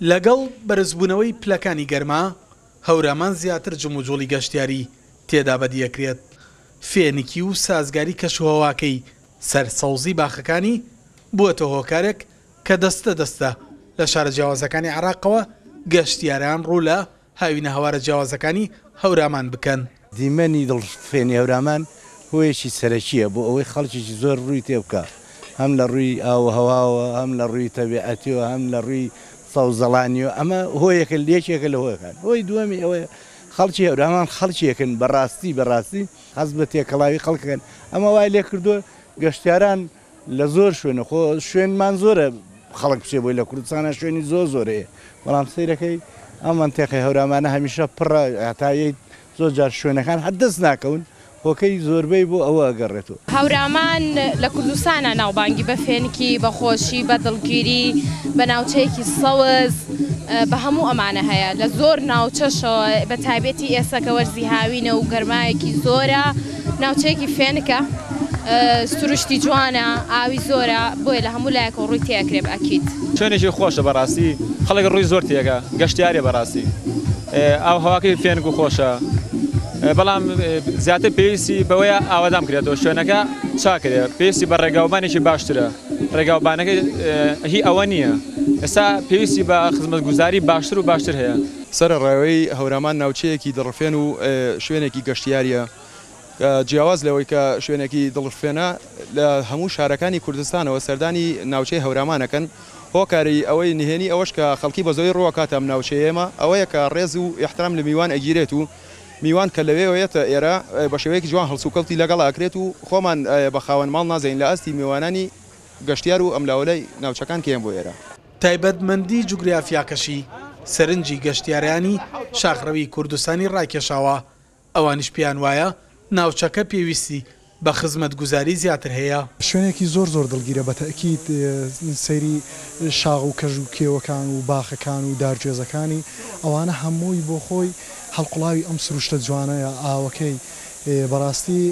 لەگەڵ بەرزبوونەوەی پلەکانی گەرما، هەورامان زیاتر جموجوڵی گەشتیاری تێدا بەدیەکرێت، فێنکی و سازگاری کەشوهەواکەی سەر سەوزی باخەکانی بووەتە هۆکارێک کە دەستە دەستە لە شارە جیاوازەکانی عێراقەوە گەشتیاران ڕوو لە هاوینەهەوارە جیاوازەکانی هەورامان بکەن. دیمەنی دڵڕفێنی هەورامان هۆیەکی سەرەکییە بۆ ئەوەی خەڵکێکی زۆر ڕووی تێبکا، هەم لە ڕووی ئاووهەواوە، هەم لە ڕووی تەبیعەتیەوە، هەم لە ڕووی سەوزەڵانیەوە، ئەمە هۆیەکە یەکێکە لە هۆیەکان. هۆی دووەمی ئەوەیە خەڵکی هەورامان خەڵکێکن بەڕاستی بەڕاستی حەز بە تێکەڵاوی خەڵکەکەن، ئەمە وای لێکردووە گەشتیاران لە زۆر شوێن خۆ شوێنمان زۆرە خەڵک بچێ بۆی لە کوردستانە شوێنی زۆر زۆر هەیە بەڵام سەیرەکەی ئەم مەنتیقەی هەورامانە هەمیشە پڕە هەتا یەیت زۆر جار شوێنەکان هەر دەست ناکەون هۆکەی زۆربەی بۆ ئەوە ئەگەڕێتەوە. هەورامان لە کوردستانا ناوبانگی بە فێنکی، بە خۆشی، بە دڵگیری، بە ناوچەیەکی سەوز، بە هەموو ئەمانە هەیە لە زۆر ناوچەشەوە بە تایبەتی ئێستا کە وەرزی هاوینە و گەرمایەکی زۆرە ناوچەیەکی فێنکە سروشتی جوانە ئاوی زۆرە بۆیە لە هەموو لایەکەوە ڕووی تێکرێ بە ئەکید. شوێنێکی خۆشە بەڕاستی خەڵک ڕووی زۆر تێکە گەشتیارە بەڕاستی ئاو هەواکەی فێنک و خۆشە بەڵام زیاتر پێویستی بەوەیە ئاوادام کرێتەوە شوێنەکە چاکرێ پێویستی بە ڕێگاوبانێکی باشترە ڕێگاوبانەکەی هی ئەوە نییە ئێستا پێویستی بە خزمەتگوزاری باشتر و باشتر هەیە. سەرەڕای هەورامان ناوچەیەکی دڵڕفێن و شوێنێکی گەشتیارییە، جیاواز لەوەی کە شوێنێکی دڵڕفێنە لە هەموو شارەکانی کوردستانەوە سەردانی ناوچەی هەورامان ئەکەن، هۆکاری ئەوەی نهێنی ئەوەش کە خەڵکی بە زۆری ڕووئەکاتە ئەم ناوچەیە ئێمە ئەوەیە کە ڕێز و ئیحترام لە میوان ئەگیرێت و میوان کە لەوێوە یەتە ئێرە بە شێوەیەکی جوان هەڵسوکەوتی لەگەڵ ئەکرێت و خۆمان بە خاوەن ماڵ نازانین لە ئاستی میوانانی گەشتیار و ئەملاولای ناوچەکان کە یەن بۆ ئێرە. تایبەتمەندی جوگرافیاکەشی سەرنجی گەشتیارانی شاخڕەوی کوردستانی ڕاکێشاوە، ئەوانیش پێیان وایە ناوچەکە پێویستی بە خزمەتگوزاری زیاتر هەیە. شوێنێکی زۆر زۆر دڵگیرە بە تەئکید سەیری شاخ و کەژ و کێوەکان و باخەکان و دارگوێزەکانی ئەوانە هەمووی بۆ خۆی هەڵقوڵاوی ئەم سروشتە جوانەیە ئاوەکەی بەڕاستی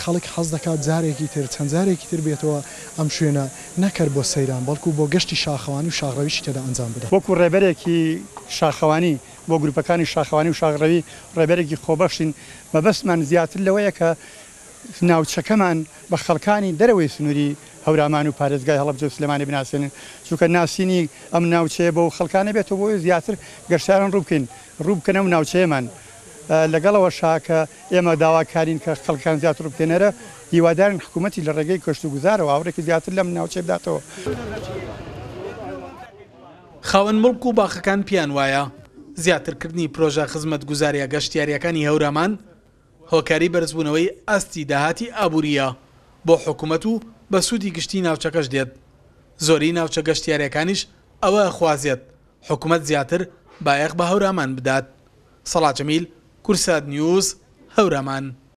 خەڵک حەز دەکات جارێکی تر چەند جارێکی تر بێتەوە ئەم شوێنە نەک هەر بۆ سەیران بەڵکو بۆ گەشتی شاخەوانی و شاخڕەویشی تێدا ئەنجام بدات. وەکو ڕێبەرێکی شاخەوانی بۆ گروپەکانی شاخەوانی و شاخڕەوی ڕێبەرێکی خۆبەخشین، مەبەستمان زیاتر لەوەیە کە ناوچەکەمان بە خەڵکانی دەرەوەی سنووری هەورامان و پارێزگای هەڵەبجە و سلێمانی بناسێنین، چونکە ناسینی ئەم ناوچەیە بەو خەڵکانە بێتەوە بۆ ئەوەی زیاتر گەشتیاران ڕوو بکەین ڕوو بکەنە ئەو ناوچەیەمان لەگەڵ ئەوەشا کە ئێمە داواکارین کە خەڵکان زیاتر ڕوو بکەنەرە هیوادارین حکوومەتی لە ڕێگەی گەشتوگوزارەوە ئاوڕێکی زیاتر لەم ناوچەیە بداتەوە. خاوەن موڵک و باخەکان پێیان وایە، زیاترکردنی پرۆژە خزمەتگوزارییە گەشتیارییەکانی هەورامان هۆکاری بەرزبوونەوەی ئاستی داهاتی ئابوورییە بۆ حکومەت و بە سوودی گشتی ناوچەکەش دێت، زۆری ناوچە گەشتیارییەکانیش ئەوە ئەخوازێت حکومەت زیاتر بایەخ بە هەورامان بدات. سەڵا جەمیل، کوردسات نیوز، هەورامان.